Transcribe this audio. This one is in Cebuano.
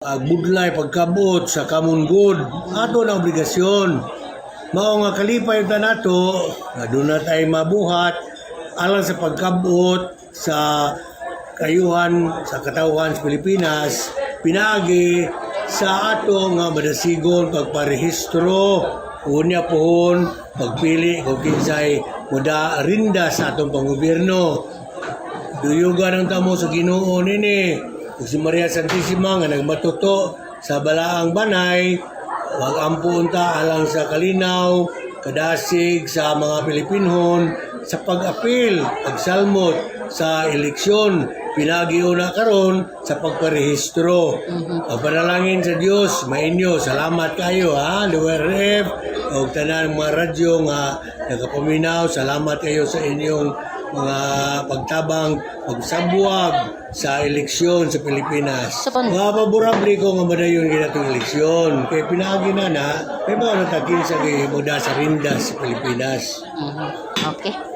Budlay pagkabot sa common good, ato na obligasyon. Mao nga kalipay ta nato nga duna tay mabuhat alang sa pagkabot sa kayuhan sa katawhan sa Pilipinas pinaagi sa ato nga madasigon pagparehistro, unya pohon pagpili kung kinsay muda rinda sa atong panggobyerno. Duyugan ang tamo sa Ginoo nini. Ug si Maria Santissima nga nagmatuto sa balaang banay, wag ampo unta alang sa kalinaw, kadasig sa mga Pilipinhon sa pag-apil, pagsalmot sa eleksyon, pinagi una karon sa pagparehistro. Ang panalangin sa Dios mainyo. Salamat kayo ha, DWRF ug tanan mga radyo nga nagapaminaw. Salamat kayo sa inyong mga pagtabang, pagsabwag sa eleksyon sa Pilipinas. Mga paborable ko nga madayon gyud atong eleksyon. Kay pinaagi na na, may mga natakin sa muda sa rindas sa Pilipinas. Okay.